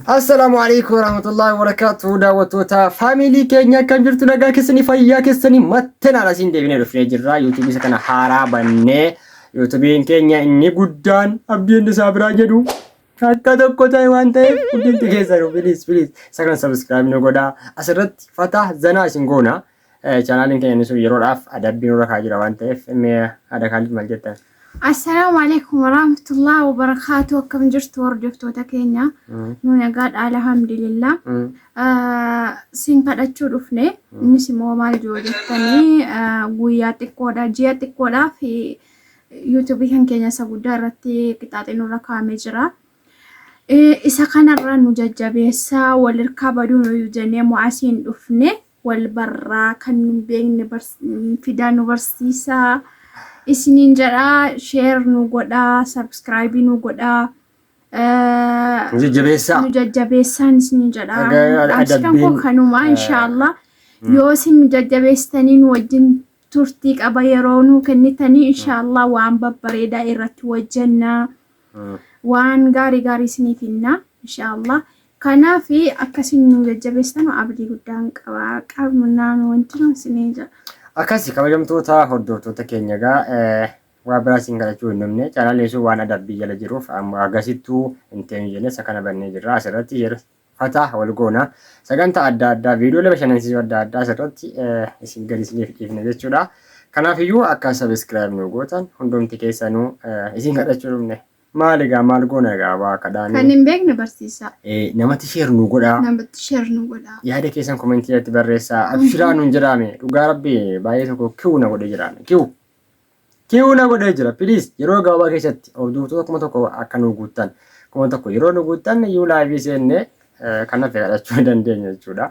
Assalaamu alaikum warahmatullahi wabarakatuh, daawwattoota faamilii keenya, akkam jirtu? Nagaa keessanii, fayyaa keessanii? Mattanaan asiin deebinee dhufnee jirra. Yuutuubii isa kana haaraa bannee, yuutuubiin keenya inni guddaan Abdiin isaa biraa jedhu akka tokko ta'e waan ta'eef, hundumti keessanuu please, please, isa kana subscribe nu godhaa. Asirratti fataa zanaa isin goona. Chaanaaliin keenya inni sun yeroodhaaf adabbii nurra kaa'aa jira waan ta'eef, mee haadha Kaalid, maal jettan? Assalaamu alaikum warahmatullahi wabarakatuh. Akkam jirtu, hordoftoota keenya? Nu nagaadha, alhamdulillah. Sin kadhachuu dhufne. Innis immoo maal jiru jettanii, guyyaa xiqqoodha, ji'a xiqqoodhaaf yuutuubii kan keenya isa guddaa irratti qixaaxii nurra kaa'amee jira. Isa kanarra nu jajjabeessaa, wal hirkaa baduu nu jennee mo'asiin dhufne, wal barraa, kan nu hin beekne fidaa nu barsiisaa isiniin jedhaa. Share nu godhaa, subscribe nu godhaa. Nu jajjabeessaa. Nu jajjabeessaan isiniin jedhaa. Dhaamsi kan koo kanuma. Inshaallah, yoo isin nu jajjabeessitanii nu wajjin turtii qaba yeroo nu kennitanii, inshaallah waan babbareedaa irratti hojjennaa, waan gaarii gaarii isiniif hinnaa inshaallah. Kanaaf akkasin nu jajjabeessitanu abdii guddaan qaba, qabnaan wanti nu isiniin jedha. Akkasi, kabajamtoota hordoftoota keenya, egaa waa biraa isin kadhachuu hin dhumne. Chaanaalli sun waan adabbii jala jiruuf amma agasittuu hin teenyu jennee isa kana bannee jirra. Asirratti yeroo fataa wal goona, sagantaa adda addaa, viidiyoolee bashannansiisoo adda addaa asirratti isin gadi isiniif dhiifne jechuudha. Kanaafiyyuu akka subscribe nu gootan hundumti keessanuu isin kadhachuu dhumne. Maal egaa, maal goona egaa, waa kadhaanii. Kan hin beekne barsiisaa. Namatti share nu godhaa. Namatti share nu godhaa. Yaada keessan komentii irratti barreessaa. Abshiraa nuun jedhaame. Dhugaa rabbi, baay'ee tokko kiw na godhee jira. Kiw. Kiw na godhee jira. Please, yeroo gabaabaa keessatti hordoftoota 1000 akka nu guuttan. 1000 yeroo nu guuttan iyyuu live seenne kan hafe kadhachuu dandeenya jechuudha.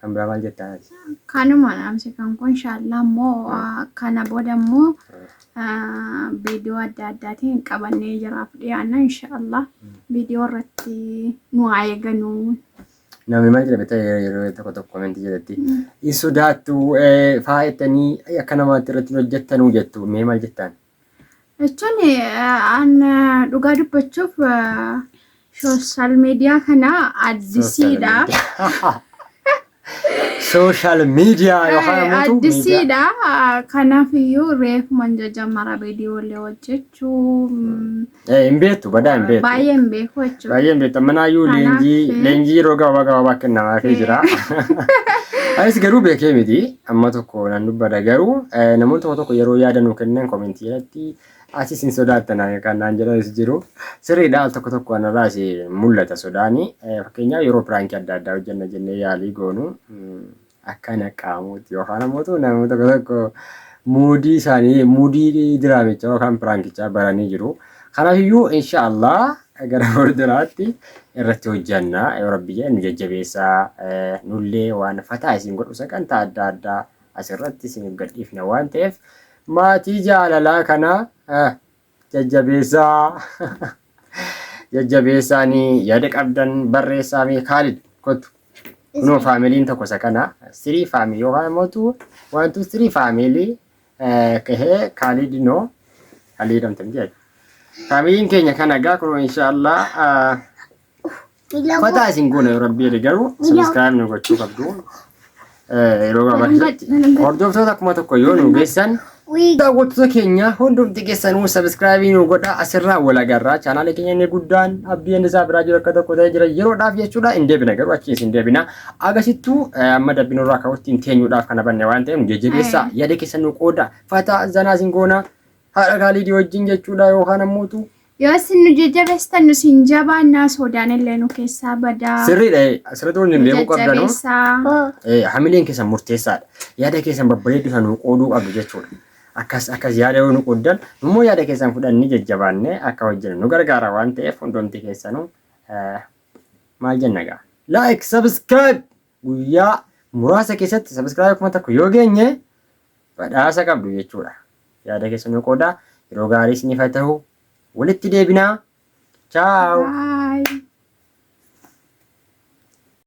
Kan biraa maal jettaa ati? Kanuma dhaamsi kan kun. Inshaallah immoo kana booda immoo viidiyoo adda addaatiin qabannee jiraaf dhiyaanna inshaallah. Viidiyoo irratti nu haa eeganuu. Namni maal jedha beektaa, yeroo tokko tokko komentii jalatti? Hin sodaattu faa jettanii, akka namaatti irratti hin hojjettanuu jettu, mee maal jettaan? Jechuun an dhugaa dubbachuuf social media kana addisiidha. Social media yookaan ammoo miidiyaa. Addisiidha. Kanaaf iyyuu reefuma jajjammara viidiyoolee hojjechuu. Hin beektu, badaa hin beektu. Baay'ee hin beeku jechuudha. Baay'ee hin beektu. Manaayyuu leenjii yeroo gabaabaa gabaabaa kennamaafii jira. Anis garuu beekee miti. Amma tokko nan dubbada garuu, namoonni tokko tokko yeroo yaada nuu kennan komentii irratti asis hin sodaattan kan naan jedhanis jiru. Sirriidha, al tokko tokko anarraas mul'ata sodaani. Fakkeenyaaf yeroo piraankii adda addaa hojjenna jennee yaalii goonu, akka naqaamuutti yookaan ammoo namoota tokko tokko muudii isaanii, muudii diraamichaa yookaan piraankichaa baranii jiru. Kanaafiyyuu inshaallah gara fuulduraatti irratti hojjanna. Yoo rabbi jedhe, nu jajjabeessaa, nullee waan fataa isin godhu sagantaa adda addaa asirratti isiniif gadhiifna waan ta'eef, maatii jaalalaa kana jajjabeessaa. Jajjabeessaanii yaada qabdan barreessaa fi Kaalid kottu. Kunoo faamiliin tokko isa kana, three family yookaan immoo one, two, three family kahee Kaalid noo Kaalid jedhamte miti ati. Faamiliin keenya kana egaa kunoo inshaallah fataa isin goona yoo rabbi jedhe, garuu subscribe nu gochuu qabdu. Yeroo gabaabaa keessatti hordoftoota 1000 yoo nu geessan, daawwattoota keenya hundumti keessanuu subscribe nu godhaa. Asirraa wal agarraa. Chaanaala keenya inni guddaan Abdii isaa biraa jiru akka tokko ta'ee jira yeroodhaaf jechuudha. Hin deebina garuu, achi hin deebina. Agasittuu amma dabbinurraa ka'utti hin teenyuudhaaf kana banne waan ta'eef, nu jajjabeessaa, yaada keessan nu qooda, fataa zanaa isin goona haadha Kaalidii wajjin jechuudha yookaan ammoo Yoo isin nu jajjabeessitan nu isin jabaannaa, sodaan illee nu keessaa badaa. Sirriidha, asirratti wanti Nu deemuu qabdanu. jajjabeessaa. Hamileen keessan murteessaadha. Yaada keessan babbareedduu sana nu qooduu qabdu jechuudha. Akkas akkas yaada yoo nu qooddan, immoo yaada keessan fudhannee jajjabaannee akka hojjennu nu gargaara waan ta'eef, hundumti keessanuu maal jenna egaa? Like, subscribe, guyyaa muraasa keessatti subscribe 1000 yoo geenye badhaasa qabdu jechuudha. Yaada keessan nu qoodaa, yeroo gaarii isiniif haa ta'u. Walitti deebinaa. Ciao. Bye.